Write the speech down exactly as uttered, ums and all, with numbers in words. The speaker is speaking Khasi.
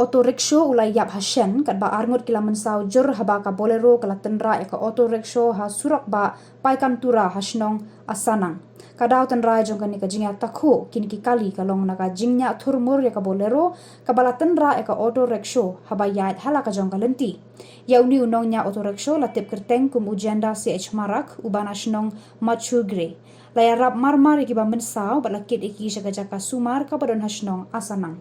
auto rickshaw u la ïap ha shen, katba arngut ki la mynsaw jur haba ka Bolero ka la tynrah ïa ka auto rickshaw ha surok bah Paikantura ha shnong Asanang. Ka daw tynrai jong kane ka jingïatakhuh kine ki kali ka long na ka jingñiah thurmur ïa ka Bolero kaba la tynrah ïa ka auto rickshaw haba ïaid ha la ka jong ka lynti. Ïa une u nongñiah auto rickshaw la tip kyrteng kum u Jenda C H Marak, uba na shnong Machugre. La ïarap marmar ïa kiba mynsaw bad la kit ïa ki sha ka jaka sumar kaba don ha shnong Asanang.